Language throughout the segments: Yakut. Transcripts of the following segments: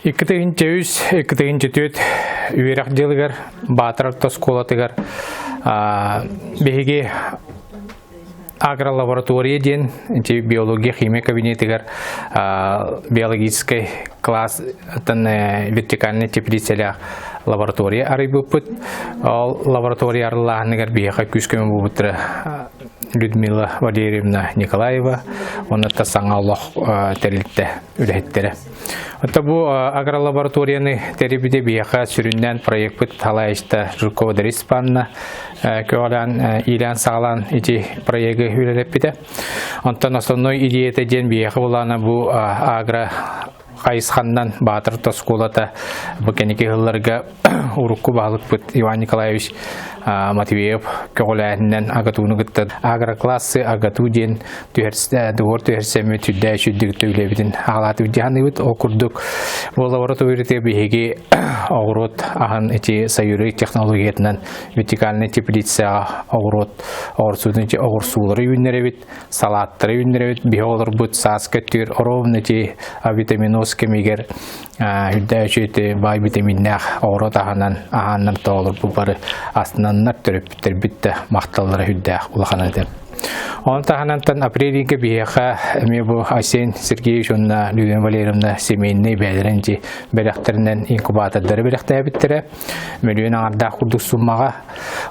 2-3, 2-4 үөрэх дьылыгар Баатыр орто оскуолатыгар биһиги агролаборатория диэн биология химия кабинетыгар биологическай класс вертикальный теплицэлээх лаборатория арыйбыппыт. Ол лаборатория арыллааһыныгар биһиэхэ күүс көмө буолбуттара Людмила Валерьевна Николаева уонна саҥа олох тэрилтэ үлэһиттэрэ. Оттон бу агролабораторияны тэрийбитэ биһиэхэ сүрүннээн проекпыт салайааччыта Жиркова Дарья Степановна көҕүлээн иилээн-саҕалаан ити проегы үлэлэппитэ. Онтон основной идеята диэн биһиэхэ булаана бу агро хайысханнан Баатыр оскуолата бу кэнники сылларга урукку баһылыкпыт Иван Николаевич Матвеев көҕүлээһининэн АГАТУну кытта агроклассы АГАТУ диэн дугуор түһэрсэммит сүрдээх үчүгдүк үлэбитин аҕалаатыбыт дьаһаныыбыт. Ол курдук бу лабораторията биһиги оҕуруот аһын ити саюры технологиятынан вертикальный теплицаҕа оҕуруот оҕурсуутун оҕурсуулары үүннэрэбит, салааттары үүннэрэбит. Биһи олорбут сааскы өттүгэр ровно ити авитаминоз кэмигэр үрдээх үчүгэй баай витаминнээх оҕуруот аһынан аһааннар тоҕолорбут бары астынаннар төрөппүттэрбит да махталлара үрдээх улахан этэ. Оны таһынантан апрелинге биһиэхэ эмиэ бу Айсен Сергеевич уонна Людмила Валерьевна семейный бээлэрин дьи бэлэхтэринэн инкубатордары бэлэхтээбиттэрэ. Мөлүйүөн аҥардаах курдук суммаҕа.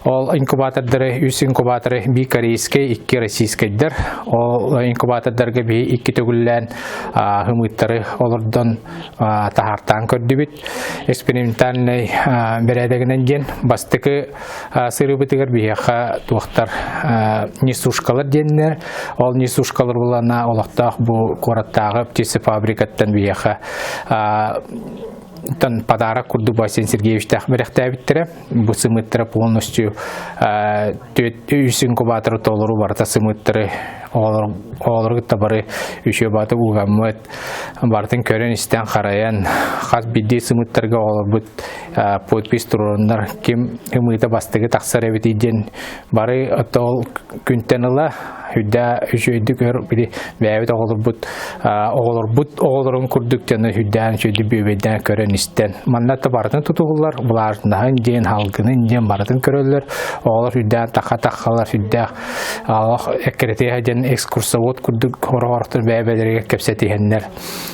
Ол инкубатордары үс инкубаторы би корейскай, икки российскайдар. Ол инкубатордарга би икки төгүллээн хымыттары олордон таһаартаан көрдүбүт. Экспериментальный бэрээдэгинэн диэн бастакы сырыыбытыгар биһиэхэ туохтар несушкалар диэннэр. Ол несушкалар булана олохтоох бу куораттааҕы птицефабрикаттан биһиэхэ тан подарок курдук Василий Сергеевичтаах бэлэхтээбиттэрэ. Бу сымыттара полностью үс инкубаторы толору барыта сымыттары оҕолору кытта бары үчүгэй бааты угаммыт барытын көрөн-истэн харайан хас биирдии сымыттарга оҕолорбут подпись туруоруннар ким ымыыта бастакы тахсар эбитий диэн бары ол күнтэн ыла үрдээ үчүгэйдик өр били бэйэбит оҕолорбут оҕолорбут оҕолорун курдук дьону үрдээн үчүгэйдик бүөбэйдээн көрөн истэн манна да барытын тутуһуллар влажнаһын диэн халгынын диэн барытын көрөллөр оҕолор үрдээн таха таххалар үрдээх олох эккирэтиһэ диэн экскурсовод курдук хороҕортор бэйэ-бэйэлэригэр кэпсэтиһэннэр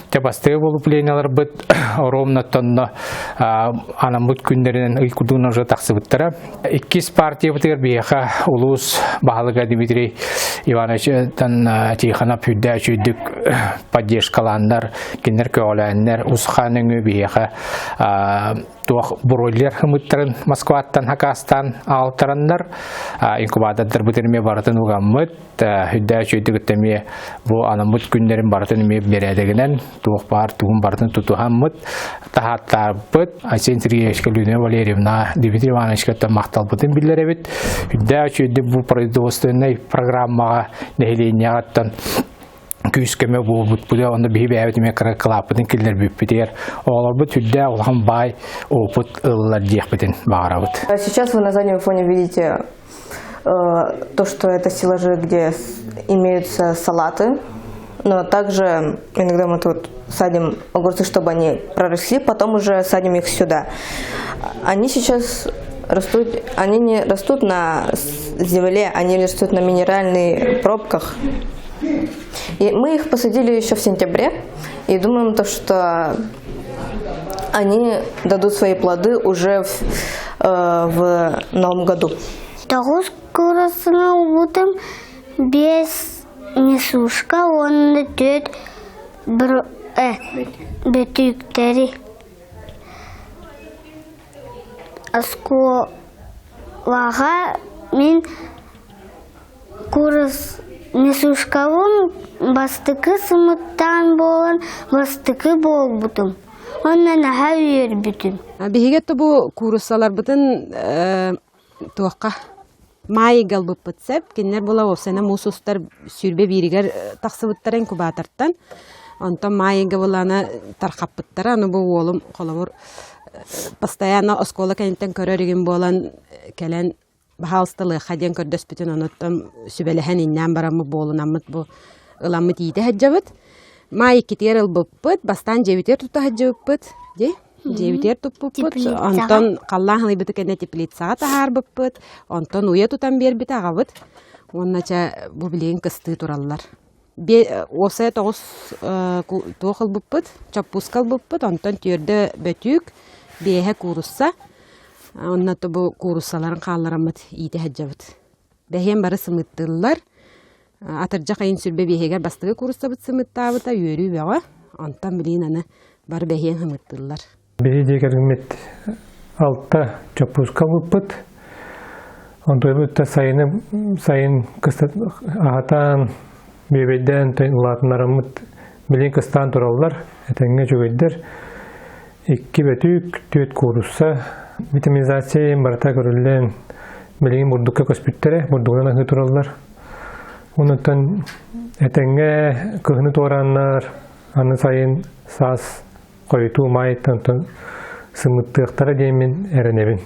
Те бастыгы выступленияларбыт ровно тонно анаммыт күннэринэн ый курдугунан уже тахсыбыттара. Иккис партиябытыгар биһиэхэ улуус баһылыга Дмитрий Иванович Тихонов үрдээ үчүйдүк поддержкалааннар, кинилэр көҕүлээннэр усхан өҥү биһиэхэ туох бройлер хымыттарын Москваттан хакастан аалтараннар инкубатордарбытын эмиэ барытын угаммыт Үрдээх үчүгэйдик эмиэ бу анаммыт күннэрин барытын эмиэ бэрээдэгинэн туох баар тугун барытын тутуһаммыт таһааттаарбыт Айсен Сергеевичка Людмила Валерьевна Дмитрий Ивановичка махталбытын биллэрэбит. Үрдээх үчүгэйдик бу производственнай программаҕа нэһилиэнньэҕиттэн күүс-көмө буолбут бу онно биһи бэйэбит эмиэ кыра кылааппытын киллэрбиппитигэр оҕолорбут үрдээх улахан баай опыт ыллар диэхпитин баҕарабыт. Сейчас вы на заднем фоне видите то, что это стеллажи, где имеются салаты, но также иногда мы тут садим огурцы, чтобы они проросли, потом уже садим их сюда. Они сейчас растут, они не растут на земле, они растут на минеральных пробках. И мы их посадили еще в сентябре и думаем то, что они дадут свои плоды уже в, э, в новом году. Тоҕус куурусуну уубутум биэс несушка уонна түөрт бөтүүктэри Оскуолаҕа мин курс несушкабын бастакы сымыттаан буолан бастакы буолбутум уонна наһаа үөрбүтүм. Биһиги бу кууруссаларбытын туохха маайыга ылбыппыт сөп. Кинилэр була уопсайынан муус устар сүүрбэ бииригэр тахсыбыттара инкубатортан. Онтон маайыга булана тархаппыттара. Аны бу уолум холобур постоянно оскуола кэнниттэн көрөр игин буолан кэлэн баһаалысталыахха диэн көрдөспүтүн онуттан сүбэлэһэн иннээн бараммыт буолунаммыт бу ыламмыт иитэ сылдьабыт. Маай иккитигэр ылбыппыт, бастаан дьиэбитигэр тута сылдьыбыппыт. Дии? Дьиэбитигэр туппуппут, онтон халлаан халыйбыты кэннэ теплицаҕа таһаарбыппыт, онтон уйа тутан биэрбит аҕабыт. Уонна чэ бу билигин кыстыы тураллар. Уопсайа 9 туох ылбыппыт, чоппууска ылбыппыт, онтон түөрдэ бөтүүк, биэһэ куурусса. Онно бу кууруссаларын хааллараммыт иитэ сылдьабыт. Бэһиэн бары сымыыттыыллар. Атырдьах ыйын сүрбэ биэһигэр бастакы кууруссабыт сымыыттаабыта үөрүү бөҕө. Онтон билигин аны бары бэһиэн сымыыттыыллар. Биһи дьиэ кэргэммит алта чоппууска ылбыппыт. Онтуйбут да сайыны сайын аһатаан, бүөбэйдээн улаатыннараммыт билигин кыстаан тураллар, этэҥҥэ үчүгэйдэр. Икки бөтүүк, түөрт куурусса витаминизация барыта көрүллэн билигин бурдукка көспүттэрэ, бурдугунан аһыы тураллар. Онуттан этэҥҥэ кыһыны туорааннар, аны сайын саас хойутуу маайыттан сымыттыахтара диэммин эрэнэбин.